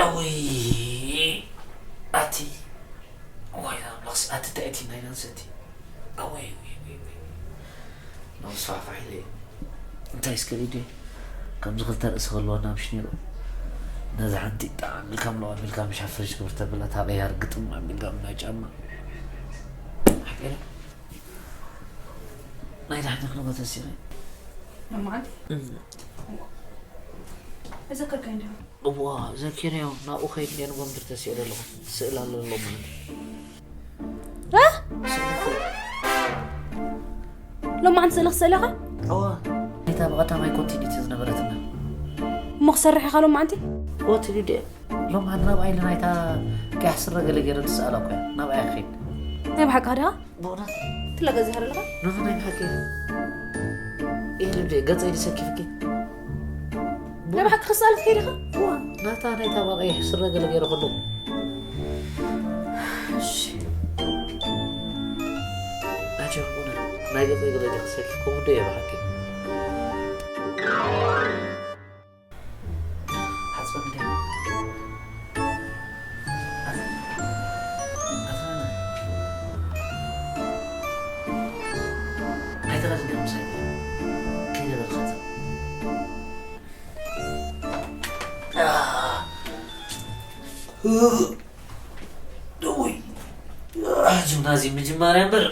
ኣውይ ኣቲ ወይ ኣምላኽስ ኣቲ እንታይ እቲ ናይና ንሰቲ ኣወይ ወይ ወይ ወይ ነብስፋሕፋሕ ኢለ እንታይ እስከ ሊዱ ከምዚ ክልተ ርእሲ ክህልወና ምሽ ነይሩ ነዛ ሓንቲ ጣዕም ኢልካ ምለዋ ኣቢልካ ምሻ ፍርሽ ክብር ተብላ እታ ቅያር ግጥም ኣቢልካ ምናይ ጫማ ሓቂረ ናይ ዳሕኒ ክነጎተ ሲረ መዓልቲ እዘከርከኝ እንዲሁ እዋ ዘኪረዮ ናብኡ ከይድ ነይሩ ጎንብር ተሲኡ ዘለኹ ስእል ኣሎ ኣሎ ማለት ሎማዓንቲ ስእሊ ክስእለኻ እዋ ናይታ ብቐዳማይ ኮንቲኒቲ ዝነበረትና እሞ ክሰርሕ ኢኻ ሎማዓንቲ ኮንቲኒቲ ሎማዓንቲ ናብኣይ ኢለ ናይታ ቀያሕ ስረ ገለ ገይረ ዝስኣላ እኮ እያ ናብኣይ ክኸይድ ናይ ብሓቂ ሃደኻ ብእውነት ትለገዚሃ ኣለኻ ንኽናይ ብሓቂ ኢሉ ገፀይ ዝሰኪፍኪ ናይ ብሓቂ ክሳል ትኸይድ ኢኻ እዋ ናታ ናይታ ባቐይሕ ስረ ገለ ገይረ ከለኹ እሺ ኣጆ እውነት ናይ ገፀይ ገለ ዲኺ ሰኪፍኩም ዶ እየ ብሓቂ ሓፅበኒ ኣይተቐድም ምሳይ ከይደ በልኻታ እውይ ጅምናዚየም ምጅማርያ እምበር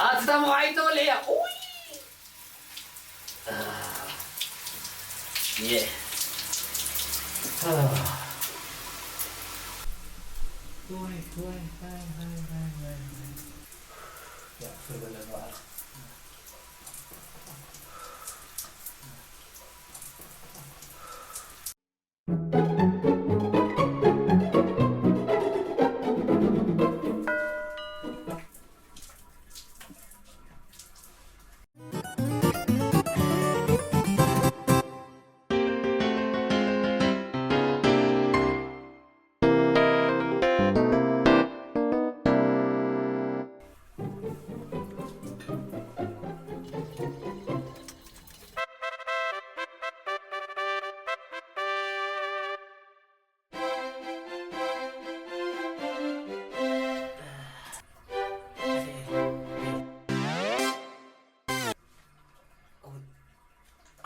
ኣቲ ታሞ ኣይተወልዕያ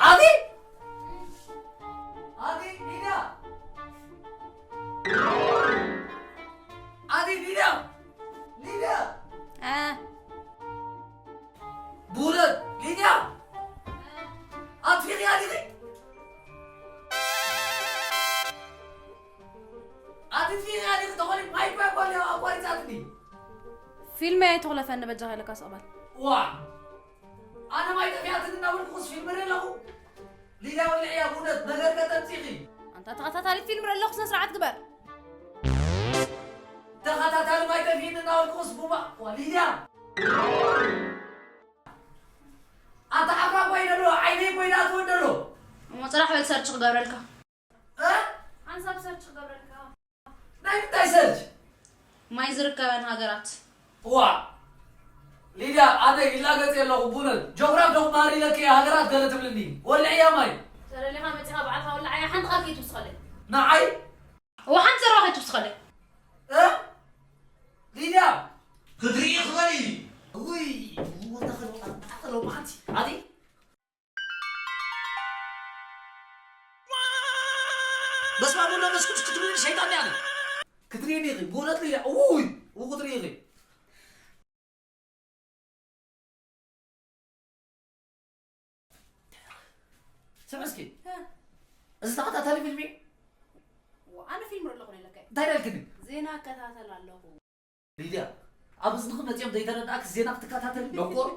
ኣቲ ኣቲ ሊድያ ኣቲ ሊድያ ሊድያ እ ብእውነት ሊድያ ኣጥፊእኽያ ዲኺ ኣጥፊእኽያ ዲኺ ተኾኒ ማይ እኳ እኳ ኣቋሪፃትኒ ፊልመይ ኣይትኹለፈኒ በጃኻ ኢለካ ስቕበል ዋዕ ኣነ ማይ ጠፊኣትኒ እናበልኩስ ፊልም ርኢ ኣለኹ ሊድያ ወልዕያ ብእውነት ነገር ከተምፂኺ ኣንታ ተኸታታሊ ፊልም ርኢ ኣለኹ ስነ ስርዓት ግበር ተኸታታሊ ማይ ጠፊእኒ እናበልኩስ ቡማ ዋ ሊድያ ኣንታ ዓፍራ ጓይ ደሎ ዓይነይ ጓይ ናትወን ደሎ እሞ ፅራሕ በል ሰርች ክገብረልካ ሓንሳብ ሰርች ክገብረልካ ናይ ምንታይ ሰርች ማይ ዝርከበን ሃገራት እዋ ሊድያ ኣነ ይላገፅ የለኹ ቡነት ጆግራፍ ዶ ክመሃር ኢለኪ ሃገራት ገለ ትብልኒ ወልዕያ ማይ ተደሊኻ መፂኻ ባዕልኻ ወላዓያ ሓንቲ ቃል ከይትውስኸለይ ንዓይ እዋ ሓንቲ ዘረባ ከይትውስኸለይ እ ሊድያ ክትርኢ ክኽእል እዩ ውይ ወተኸሎ ኣተኸሎ ማዓንቲ ኣቲ በስመ አብ ወወልድ ወመንፈስ ቅዱስ ክትብልኒ ሸይጣን እያ ክትርእየኒ ኢኺ ብእውነት ኢለ እውይ እው ክትርኢ ኢኺ ስምዒ እስኪ፣ እዚ ተኸታታሊ ፊልም እዩ። ኣነ ፊልም ርእ ኣለኹ ኢለካ እዩ። እንታይ ደልክኒ? ዜና እከታተል ኣለኹ። ሊድያ፣ ኣብ እዝንኺ መጺኦም ዘይተረድኣክ ዜና ክትከታተል ደንቆሮ።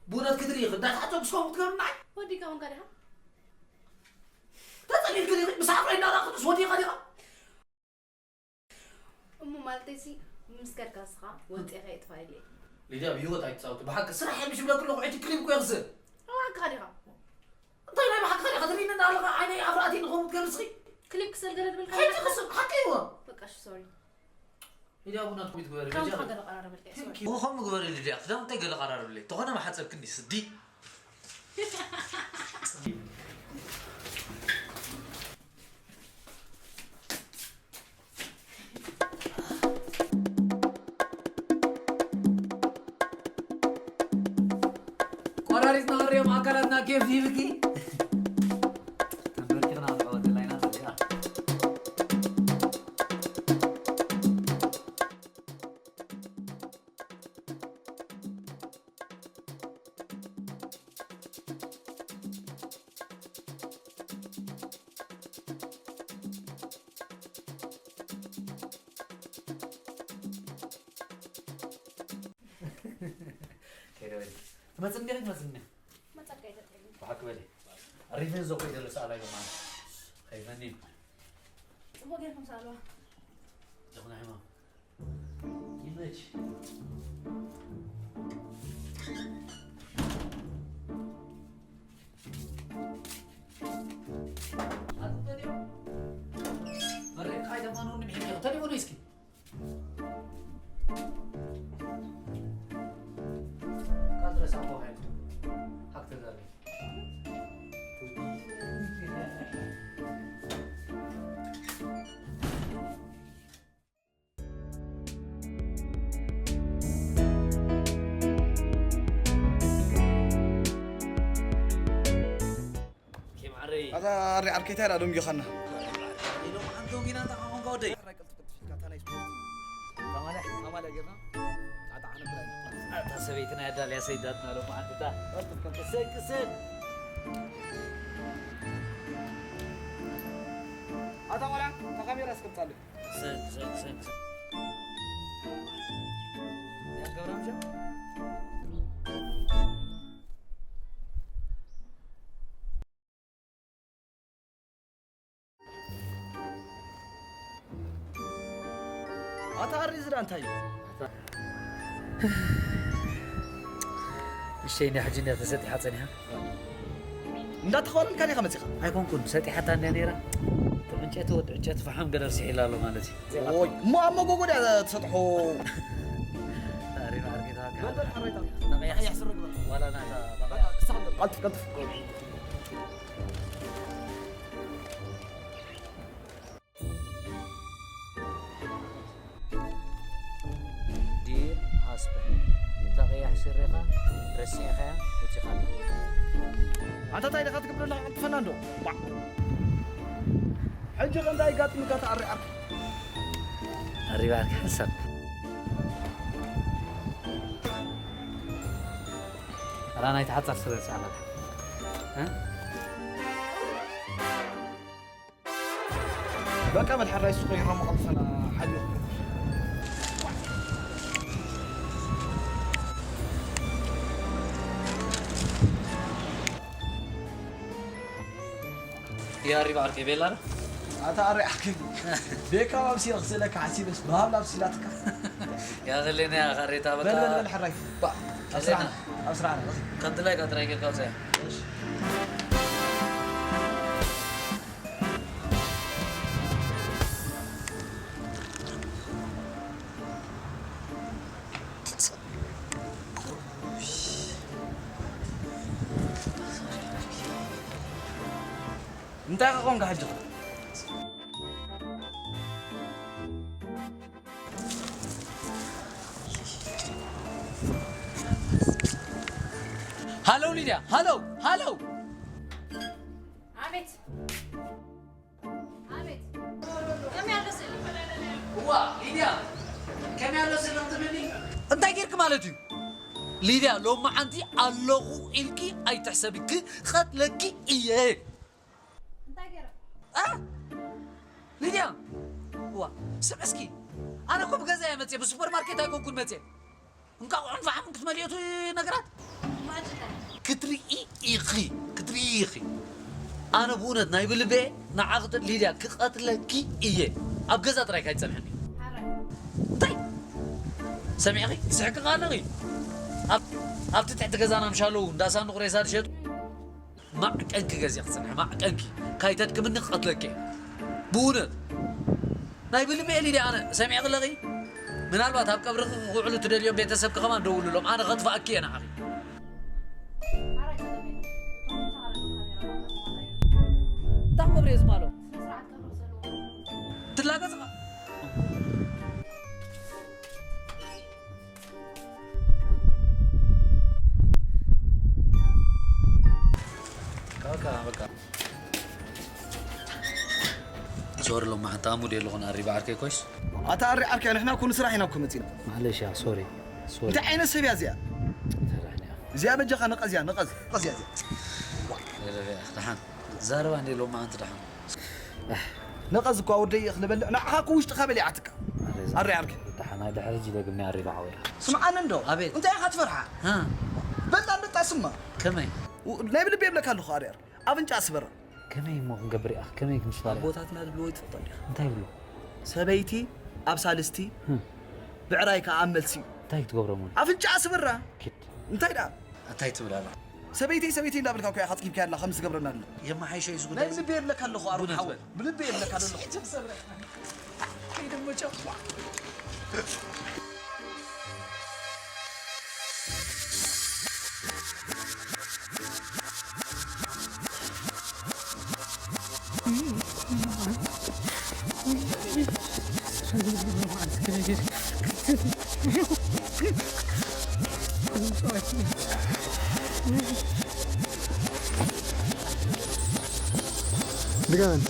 ብእውነት ክትርኢ ኢኺ። እንዳተሓጨኩስ ከምኡ ክትገብሪ ንዓይ? ወዲእካ ኮንካ ዲኻ? ተጸሊልክኒ ኢኺ። ምስ ኣፍረይ እንዳራኽንስ ወዲእኻ ዲኻ? እሞ ማለተይሲ ምስ ከድካ ንስኻ ወጺእኻ የጥፋ ኢለ። ሊድያ፣ ብህይወት ኣይትጻወቲ። ብሓቂ ስራሕ እየ ምሽ ብለኪ ኣለኹ። ሕጂ ክሊፕ እኮ የኽስር። እዋንካ ዲኻ? እንታይ ናይ ብሓቂ ዲኻ ትርእይኒ ኣለኻ? ዓይነይ ኣፍራእቲ ንኸምኡ ትገብሪ እስኺ? ክሊፕ ክሰል ገለ ድበልካ ሕጂ ኣለኻ? ክስብ ሓቂ እይዎ። በቃ እሺ፣ ሶሪ። ሊድያ፣ ቡና ትኩት ግበሪ። ክዳውንትኻ ሊድያ። ገለ ቀራረበልካ እየ፣ ሶሪ። Thank you። ከምኡ ግበሪ ሊድያ። ክዳውንተይ ገለ ቀራርብለይ። ተኾነ መሓጸብክኒ ስዲ። ቆራሪጽና ወርዮም ኣካላትና ኬፍ ይብኪ። ተንበርኪኽና ንዕወት ላይና ጸሊኣ። ከይደ በሊ። ትመጽእ እንዲኻ ትመጽእ እንዲኻ? መጸካ ይፈጥረኒ። ብሓቂ በሊ። ሪቨንጅ ዘኮይ ደሎ ሰኣላይ በማን። ከይፈኒ። ጽቡቅ ጌርኩም ሰኣልዋ። ዝኾነ ሕማም። ይመች። ኣቱም ተዲዮ? መሬት ቃይ ደማኑ ንምሕር ዲኹ። ተዲቦ ነው እስኪ። ቃል ድረስ ኣቦ ሃይሉ። ሀቅ ተዛረብ። ኬም ዓረይ። ኣታ ኣሪ ዓርከይ እንታይ ደኣ ደንጊኻና? ኢሎም ዓንቶም ኢና እንታይ ኾንካ ወደይ? ሕራይ ቅልጥፍ ቅልጥፍ ኢልካ፣ እታ ናይ ስፖርት። ተማልያ፣ ተማልያ ጌርና፣ ጣዕጣዕ ነብላ ኢና። እታ ሰበይቲ ናይ ኣዳልያ ሰይዳትና ሎም ዓንትታ። ቅልጥፍ ቅልጥፍ። ቅስን፣ ቅስን። ኣታ ቆልዓ፣ እታ ካሜራ ኣስቀምጣለይ። ሰግ፣ ሰግ፣ ሰግ፣ ሰግ። እዚኣ ትገብራ ምሻ? ኣታ ኣሪ እዚ ደኣ እንታይ እዩ? እሸይ፣ ናይ ሕጂ እንድያ ተሰጢሓ ጸኒሓ። እንዳተኸወለልካ ዲኻ መጺኻ? ኣይኮንኩን፣ ሰጢሓታ እንድያ ነይራ። እቲ ዕንጨይቲ፣ ወዲ ዕንጨይቲ ፈሓም ገለ ርስሒላ ኣሎ ማለት እዩ። ኦይ፣ እሞ ኣብ መጎጎ ድያ ትሰጥሖ? ኣሪ፣ ማዕርጌታ፣ በል፣ በል፣ ሓራይታ። ተቐያሕ። ቀያሕ ስረ ግበር። ዋላ ናታ፣ በቃ፣ እስኻ ግበር። ቀልጥፍ፣ ቀልጥፍ። ዲር ሃስበንድ፣ እታ ቀያሕ ስረኻ ረሲዕኻያ ወጺኻ ኣለኻ። ኣንታ እንታይ ዲኻ ትገብር ኣለኻ? ቀልጥፈና እንዶ። ባዕ። ሕጂ ከ እንታይ ይጋጥምካ? ተኣሪ ዓርኪ። ኣሪባ ዓርኪ ሓንሳብ። ኣላ ናይቲ ሓጻር ስረ ጻዕዳ። እ? በቃ በል ሓራይ ሱቅ ይረሙ ቀልጥፈና ሓዲኹ። ያሪ ባርክ ቤላር ኣታ ኣሪ ኣኪ ቤካ ማብሲ ይኽስለካ ሓሲበስ ብሃብላ ብሲላትካ። ያዘለና ካሬታ በቃ። በል በል በል ሓራይ። ባ፣ ኣብ ስራሕና፣ ከለና። ኣብ ስራሕና። ከምቲ ላይ ቀጥራይ ጌርካ ውፅያ። እሺ። እንታይ ከ ኮንካ ሕጂ? ሃሎ ሊድያ፣ ሃሎ፣ ሃሎ። ኣቤት። ኣቤት። ከመይ ኣሎ ስእሊ? እዋ፣ ሊድያ፣ ከመይ ኣሎ ስእሊ ክትብልኒ? እንታይ ጌርኪ ማለት እዩ? ሊድያ፣ ሎማዓንቲ ኣለኹ ኢልኪ ኣይትሕሰቢ፣ ክቐትለኪ እየ። እ? ሊድያ! ዋ፣ ስምዒ እስኪ። ኣነ እኮ ብገዛ እየ መፅየ፣ ብሱፐርማርኬት ኣይኮንኩን መፅየ። እንቃቑሖን ፈሓምን ክትመልእዮ እቲ ነገራት? ክትርኢ ኢኺ፣ ክትርኢ ኢኺ። ኣነ ብእውነት ናይ ብልበ ንዓኺ ጥ-፣ ሊድያ ክቐትለኪ እየ። ኣብ ገዛ ጥራይ ካይትጸንሕኒ። እንታይ? ሰሚዕኺ? ትስሕቂ ከ ኣለኺ? ኣብ-፣ ኣብቲ ትሕቲ ገዛና ምሻለዉ እንዳ ሳንዱቕ ሬሳ ዝሸጡ ማዕቀንኪ ገዚኣ ክጽንሐ፣ ማዕቀንኪ። ካይተድክምኒ ክቐትለኪ እየ። ብእውነት። ናይ ብልቢ እየ ሊድያ ኣነ። ሰሚዕኺ ኣለኺ? ምናልባት ኣብ ቀብርኺ ክውዕሉ ትደልዮም ቤተሰብኪ ከማን ደውልሎም። ኣነ ከጥፍኣኪ እየ ንዓኺ። እንታይ ክገብር እየ ዝማሎ? ትላገጽ ኸ? ካካ፣ በቃ። ሶሪ፣ ሎማዓንቲ ኣሙድ የለኹን፣ ኣሪባ ዓርከይ ኮይስ። ኣታ ኣሪ ዓርከይ፣ ንሕና እኮ ንስራሕ ኢና እኮ መጺና። ማለሽ እያ፣ ሶሪ፣ ሶሪ። እንታይ ዓይነት ሰብ እያ እዚኣ? ተራሕንያ። እዚኣ በጃኻ ንቐዝያ፣ ንቐዝ፣ ንቐዝያ እዚኣ። ደሓን። ዛረባ እንደ ሎማዓንቲ ደሓን። ነቐዝ እኳ ወደይ እኽሊ በልዕ፣ ንዓኻ እኮ ውሽጥኻ በሊዓትካ። ኣረ፣ ኣሪ ዓርከይ። ደሓን፣ ኣይ፣ ድሕሪ ሕጂ ደግሜ ኣሪባ ሓወይ። ስምዓኒ እንዶ። ኣቤት። እንታይ ኢኻ ትፈርሓ? ሃ። በላ እንድጣ ስማ። ከመይ? ው-፣ ናይ ብልቢ የብለካ ኣለኹ፣ ኣሪ ዓርከይ። ኣፍንጫ ስበራ። ከመይ እሞ ክንገብር ኢኻ? ከመይ ክንሽፋር ኢኻ? ኣቦታትና ዝብልዎ ይትፈልጦ እንዲኻ? እንታይ ይብሉ? ሰበይቲ ኣብ ሳልስቲ፣ ህም። ብዕራይ ከኣ ኣብ መልሲ። እንታይ ክትገብሮም እውን? ኣፍንጫ ስበራ። ኪድ። እንታይ ደኣ? እንታይ ትብል ኣላ? ሰበይተይ፣ ሰበይተይ እንዳበልካ እኮ ኢኻ ኣጽጊብካያ ኣላ፣ ከምዚ ትገብረና ኣላ። የመሓይሾ እዩ እዚ ጉዳይ ናይ እዚ። ብልቢ የብለካ ኣለኹ፣ ኣሪ ብእውነት ሓወይ። በል። ብልቢ የብለካ ኣለኹ። ሕጂ ክሰብረካ። ከይደ እሞ ጨቋ። ድገመን።